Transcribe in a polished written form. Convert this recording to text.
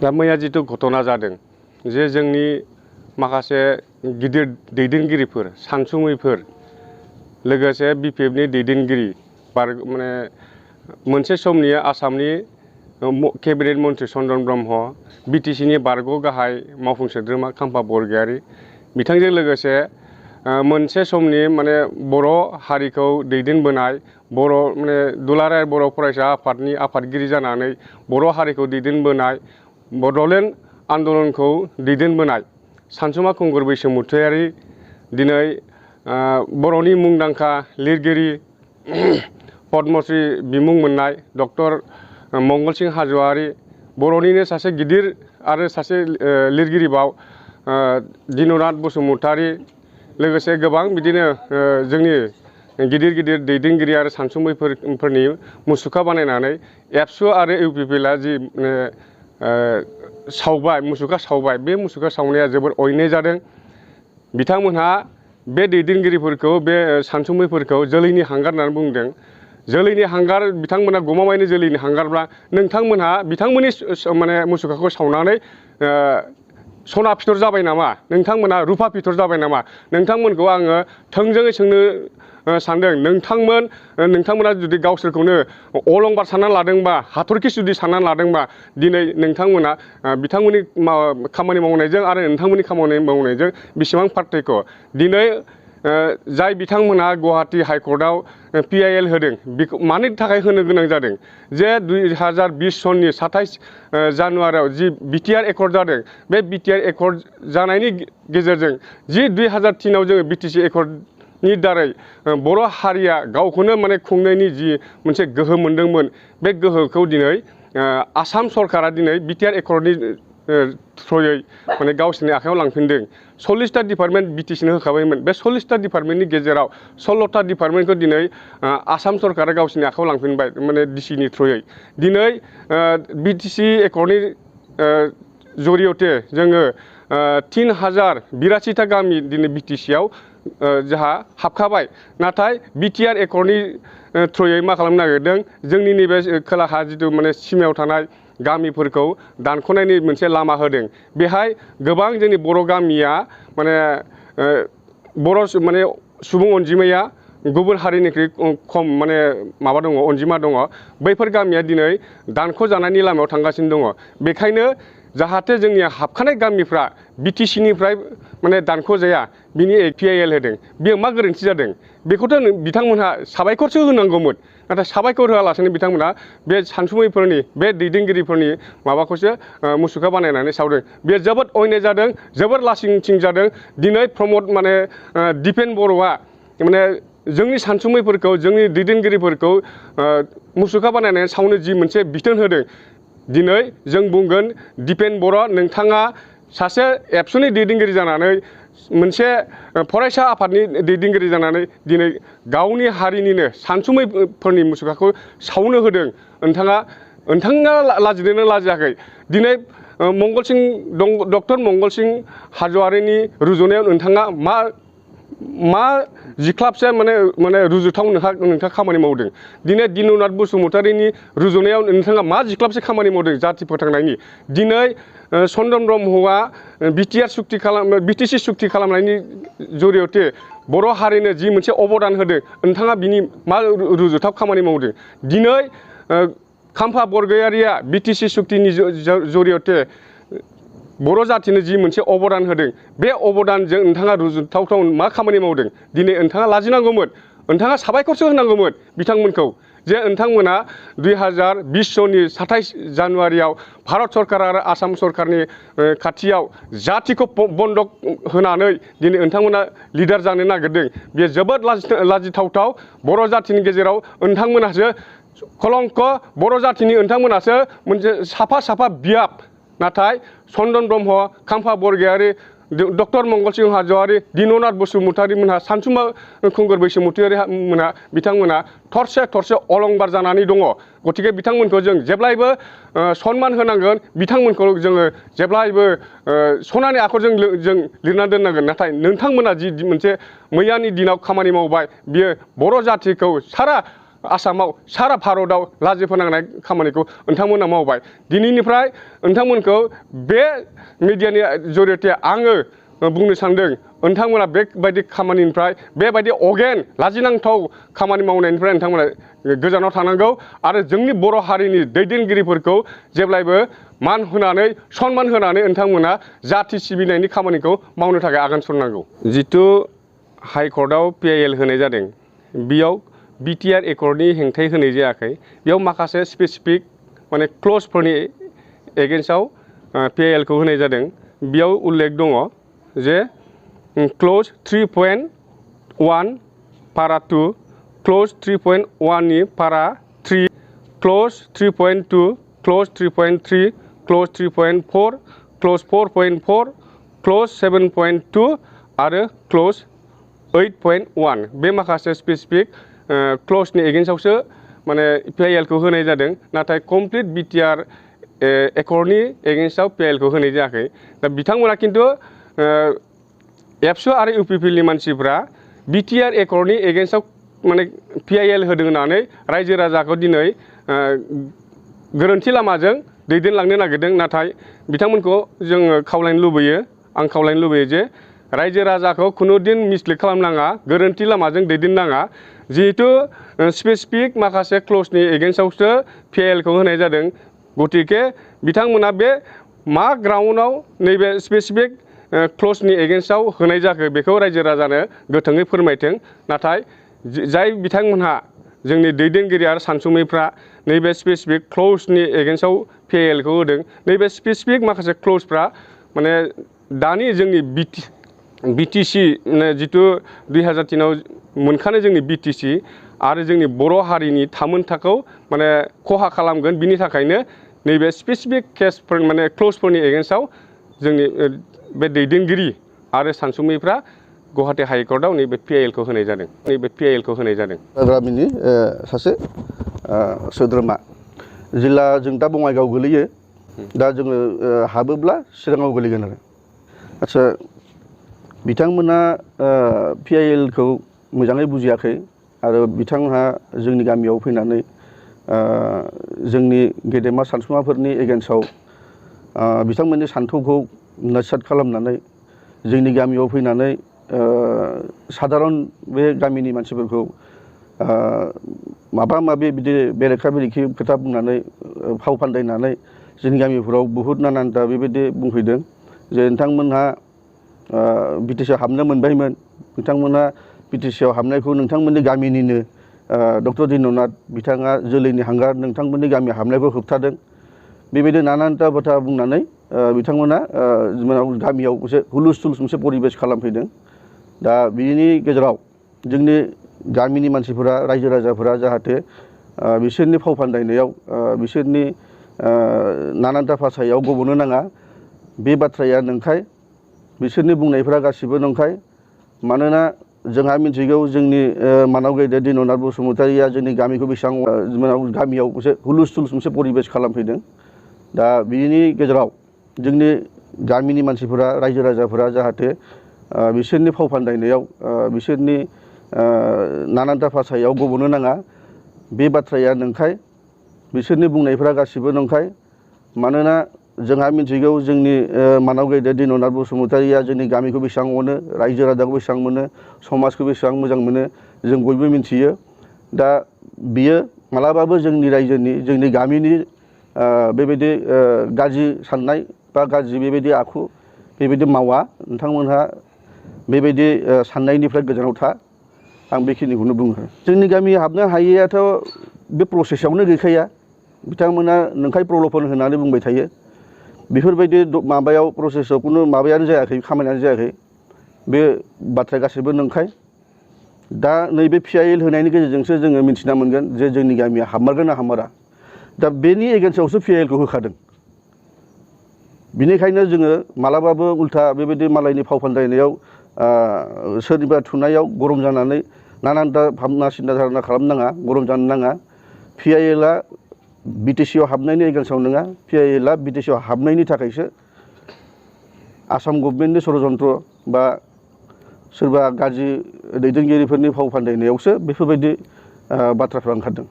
दा मैया जिथु घटना जादों जे जोंनि माखासे गिदिर दैदेनगिरिफोर सानसुमैफोर लोगोसे बिपिएफनि दैदेनगिरि माने मोनसे समनि आसामनि केबिनेट मन्त्रि चन्द्रन ब्रह्म बिटिसिनि बारग' गाहाय मावफुं सोद्रोमा खाम्फा बरगयारी बिथांजों लोगोसे मोनसे समनि माने बर' हारिखौ दैदेनबोनाय बर' माने दुलाराय बर' फरायसा आफादनि आफादगिरि जानानै बर' हारिखौ दैदेनबोनाय बड'लेण्ड आन्दलनखौ दैदेनबोनाय सानसुमा खुंगुर बैसोमुतियारि दिनै बर'नि मुंदांखा लिरगिरि पद्मश्री बिमुं मोननाय डक्टर मंगलसिं हाज'वारि बर'निनो सासे गिदिर आरो सासे लिरगिरिबाव दिन'नाथ बसुमतारी लोगोसे गोबां बिदिनो जोंनि गिदिर गिदिर दैदेनगिरि आरो सानसुमैफोरनि मुसुखा बानायनानै एबसु आरो इउपिपिएलआ जि सावबाय मुसुखा सावबाय बे मुसुखा सावनाया जोबोद अयनाय जादों। बिथांमोनहा बे दैदेनगिरिफोरखौ बे सानसुमैफोरखौ जोलैनि हांगार होननानै बुंदों। जोलैनि हांगार बिथांमोना गमामायैनो जोलैनि हांगारब्ला नोंथांमोनहा बिथांमोननि माने मुसुखाखौ सावनानै सना फिथर जाबाय नामा नोंथांमोना रुपा फिथर जाबाय नामा नोंथांमोनखौ आङो थोंजोङै सोंनो सानदों। नोंथांमोना जुदि गावसोरखौनो अलंबार सानना लादोंबा हाथरखि जुदि सानना लादोंबा दिनै नोंथांमोना बिथांमोननि खामानि मावनायजों आरो नोंथांमोननि खामानि मावनायजों बेसेबां पार्थक्य दिनै जाय बिथांमोना गुवाहाटी हाइकर्टआव PIL होदों बेखौ मानि थाखाय होनो गोनां जादों जे 2020 सननि 27 जानुवारियाव जि बिटिआर एकर्ड जादों बे बिटिआर एकर्ड जानायनि गेजेरजों जि 2003आव जोङो बिटिसि एकर्डनि दारै बर' हारिया गावखौनो माने खुंनायनि जि मोनसे गोहो मोनदोंमोन बे गोहोखौ दिनै आसाम सरकारा दिनै बिटिआर एकर्डनि थ्रुयै माने गावसोरनि आखायाव लांफिनदों। 40टा डिपार्टमेन्ट बिटिसिनो होखाबायमोन बे 40टा डिपार्टमेन्टनि गेजेराव 16टा डिपार्टमेन्टखौ दिनै आसाम सरकारा गावसोरनि आखायाव लांफिनबाय माने डिसिनि थ्रुयै दिनै बिटिसि एकर्डनि जरियते जोङो 3082टा गामि दिनै बिटिसिआव जोंहा हाबखाबाय नाथाय बिटिआर एकर्डनि थ्रुयै मा खालामनो नागिरदों जोंनि नैबे खोलाहा जिथु माने सिमायाव थानाय गामिफोरखौ दानख'नायनि मोनसे लामा होदों। बेहाय गोबां जोंनि बर' गामिया माने बर' माने सुबुं अनजिमाया गुबुन हारिनिख्रुइ खम माने माबा दङ अनजिमा दङ बैफोर गामिया दिनै दानख' जानायनि लामायाव थांगासिनो दङ। बेखायनो जाहाथे जोंनिया हाबखानाय गामिफ्रा बिटिसिनिफ्राय माने दानख' जाया बिनि PIL होदों बेयो मा गोरोन्थि जादों बेखौथ' बिथांमोनहा साबायखरसो होनांगौमोन नाथाय साबायखर होआलासेनो बिथांमोना बे सानसुमैफोरनि बे दैदेनगिरिफोरनि माबाखौसो मुसुखा बानायनानै सावदों। बेयो जोबोद अयनाय जादों जोबोद लासिंसिं जादों। दिनै प्रमद माने दिपेन बर'आ माने जोंनि सानसुमैफोरखौ जोंनि दैदेनगिरिफोरखौ मुसुखा बानायनानै सावनो जि मोनसे बिथोन होदों दिनै जों बुंगोन दिपेन बर' नोंथाङा सासे एबसुनि दैदेनगिरि जानानै मोनसे फरायसा आफादनि दैदेनगिरि जानानै दिनै गावनि हारिनिनो सानसुमैफोरनि मुसुखाखौ सावनो होदों नोंथाङा लाजिदोंना लाजियाखै दिनै डक्टर मंगलसिं हाज'वारिनि रुजुनायाव नोंथाङा मा जिख्लाबसे माने रुजुथाव नोंथाङा खामानि मावदों दिनै दिन'नाथ बसुमतारीनि रुजुनायाव नोंथाङा मा जिख्लाबसे खामानि मावदों जाथि फोथांनायनि दिनै चन्द्रन ब्रह्मआ बिटिसि सुक्ति खालामनायनि जरियते बर' हारिनो जि मोनसे अबदान होदों नोंथाङा बिनि मा रुजुथाव खामानि मावदों दिनै खाम्फा बरगयारिया बिटिसि सुक्तिनि जरियते बर' जाथिनो जि मोनसे अबदान होदों बे अबदानजों नोंथाङा रुजुथावथाव मा खामानि मावदों दिनै नोंथाङा लाजिनांगौमोन नोंथाङा साबायखरसो होनांगौमोन बिथांमोनखौ जे नोंथांमोना 2020 सननि 27 जानुवारियाव भारत सरकार आरो आसाम सरकारनि खाथियाव जातिखौ बन्दक होनानै दिनै नोंथांमोना लिडार जानो नागिरदों बेयो जोबोद लाजिथावथाव बर' जातिनि गेजेराव नोंथांमोनासो कलंक बर' जातिनि नोंथांमोनासो मोनसे साफा बियाब नाथाय चन्द्रन ब्रह्म खाम्फा बरगयारी डक्टर मंगलसिं हाज'वारि दिन'नाथ बसुमतारी मोनहा सानसुमा खुंगुर बैसोमुतियारि मोनहा बिथांमोना थरसे अलंबार जानानै दङ। गतिके बिथांमोनखौ जों जेब्लायबो सनमान होनांगोन बिथांमोनखौ जोङो जेब्लायबो सनानि आखरजों जों लिरना दोननांगोन नाथाय नोंथांमोना जि मोनसे मैयानि दिनाव खामानि मावबाय बियो बर' जातिखौ सारा आसामाव सारा भारताव लाजि फोनांनाय खामानिखौ नोंथांमोना मावबाय दिनैनिफ्राय नोंथांमोनखौ बे मिडियानि जरियते आङो बुंनो सानदों नोंथांमोना बेबायदि खामानिनिफ्राय बेबायदि अगेन लाजिनांथाव खामानि मावनायनिफ्राय नोंथांमोना गोजानाव थानांगौ आरो जोंनि बर' हारिनि दैदेनगिरिफोरखौ जेब्लायबो मान होनानै सन्मान होनानै नोंथांमोना जाथि सिबिनायनि खामानिखौ मावनो थाखाय आगान सुरनांगौ जिथु हाइकर्टआव PIL होनाय जादों बेयाव बिटिआर एकर्डनि हेंथायै होनाय जायाखै बेयाव माखासे स्पेसिफिक माने क्लजफोरनि एगेन्स्टआव PIL खौ होनाय जादों बेयाव उल्लेख दङ जे क्लज 3.1 पारा 2 क्लज 3.1 नि पारा 3 clause 3.2 clause 3.3 clause 3.4 clause 4.4 clause 7.2 आरो क्लज 8.1 बे माखासे स्पेसिफिक क्लजनि एगेन्स्टआवसो माने PIL खौ होनाय जादों नाथाय कमप्लिट बिटिआर एकर्डनि एगेन्स्टआव PIL खौ होनाय जायाखै दा बिथांमोना खिन्थु एबसु आरो UPPनि मानसिफ्रा बिटिआर एकर्डनि एगेन्स्टआव माने PIL होदों होननानै रायजो राजाखौ दिनै गोरोन्थि लामाजों दैदेनलांनो नागिरदों नाथाय बिथांमोनखौ जोङो खावलायनो लुबैयो आं खावलायनो लुबैयो जे रायजो राजाखौ खुनुदिन मिसलिड खालामनाङा गोरोन्थि लामाजों दैदेननाङा जिहेतु स्पेसिफिक माखासे क्लजनि एगेन्स्टआवसो PIL खौ होनाय जादों गतिके बिथांमोना बे मा ग्राउन्डआव नैबे स्पेसिफिक क्लजनि एगेन्स्टआव होनाय जाखो बेखौ रायजो राजानो गोथोङै फोरमायथों नाथाय जाय बिथांमोनहा जोंनि दैदेनगिरि आरो सानसुमैफ्रा नैबे स्पेसिफिक क्लजनि एगेन्स्टआव PIL खौ होदों नैबे स्पेसिफिक माखासे क्लजफ्रा माने दानि जोंनि BTC जिथु 2003 आव मोनखानाय जोंनि BTC आरो जोंनि बर' हारिनि थामोनथाखौ माने खहा खालामगोन बिनि थाखायनो नैबे स्पेसिफिक केसफोर माने क्लजफोरनि एगेन्स्टआव जोंनि बे दैदेनगिरि आरो सानसुमैफ्रा गुवाहाटी हाइकर्टआव नैबे PIL खौ होनाय जादों नैबे PIL खौ होनाय जादों गामिनि सासे सोद्रोमा जिल्ला जों दा बङाइगाव गोलैयो दा जोङो हाबोब्ला चिराङाव गोलैगोन आरो आच्छा बिथांमोना PIL खौ मोजाङै बुजियाखै आरो बिथांहा जोंनि गामियाव फैनानै जोंनि गेदेमा सानसुमाफोरनि एगेन्स्टआव बिथांमोननि सान्थौखौ नोरसाद खालामनानै जोंनि गामियाव फैनानै साधारन बे गामिनि मानसिफोरखौ माबा माबि बिदि बेरेखा बेरेखि खोथा बुंनानै फाव फान्दायनानै जोंनि गामिफोराव बहुद नानानथा बेबायदि बुंफैदों जे नोंथांमोनहा BTC आव हाबनो मोनबायमोन नोंथांमोनहा BTC आव हाबनायखौ नोंथांमोननि गामिनिनो डक्टर दिननाथ बिथाङा जोलैनि हांगार नोंथांमोननि गामियाव हाबनायखौ होबथादों बेबायदि नानानथा बाथ्रा बुंनानै बिथांमोना गामियाव मोनसे हुलुस्थुल मोनसे परिबेस खालामफैदों दा बिनि गेजेराव जोंनि गामिनि मानसिफोरा रायजो राजाफोरा जाहाथे बिसोरनि फाव फान्दायनायाव बिसोरनि नानानथा भाषायाव गब'नो नाङा बे बाथ्राया नंखाय बिसोरनि बुंनायफोरा गासिबो नंखाय मानोना जोंहा मिथिगौ जोंनि मानाव गेदेर दिननाथ बसुमतारिया जोंनि गामिखौ बेसेबां गामियाव मोनसे हुलुस्थुल मोनसे परिबेस खालामफैदों दा बिनि गेजेराव जोंनि गामिनि मानसिफोरा रायजो राजाफोरा जाहाथे बिसोरनि फाव फान्दायनायाव बिसोरनि नानानथा भाषायाव गब'नो नाङा बे बाथ्राया नंखाय बिसोरनि बुंनायफोरा गासिबो नंखाय मानोना जोंहा मिथिगौ जोंनि मानाव गेदेर दिननाथ बसुमतारिया जोंनि गामिखौ बेसेबां अनो रायजो राजाखौ बेसेबां मोनो समाजखौ बेसेबां मोजां मोनो जों बयबो मिथियो दा बियो मालाबाबो जोंनि रायजोनि जोंनि गामिनि बेबायदि गाज्रि साननाय बा गाज्रि बेबायदि आखु बेबायदि मावा नोंथांमोनहा बेबायदि साननायनिफ्राय गोजानाव था आं बेखिनिखौनो बुङो जोंनि गामि हाबनो हायैयाथ' बे प्रसेसआवनो गैखाया बिथांमोना नंखाय प्रल'भन होनानै बुंबाय थायो बेफोरबायदि माबायाव प्रसेसआव खुनु माबायानो जायाखै खामानियानो जायाखै बे बाथ्राया गासैबो नंखाय दा नैबे PIL होनायनि गेजेरजोंसो जोङो मिथिना मोनगोन जे जोंनि गामिया हाबमारगोन ना हाबमारा दा बेनि एगेन्स्टआवसो PIL खौ होखादों बिनिखायनो जोङो मालाबाबो उल्था बेबायदि मालायनि फाव फान्दायनायाव सोरनिबा थुनायाव गरम जानानै नानानथा भाबना सिन्था धारना खालामनाङा गरम जानो नाङा PIL आ BTC आव हाबनायनि एगेन्स्टआव नङा PIL आ BTC आव हाबनायनि थाखायसो आसाम गभर्नमेन्टनि षड़यन्त्र बा सोरबा गाज्रि दैदेनगिरिफोरनि फाव फान्दायनायावसो बेफोरबायदि बाथ्राफ्रा ओंखारदों।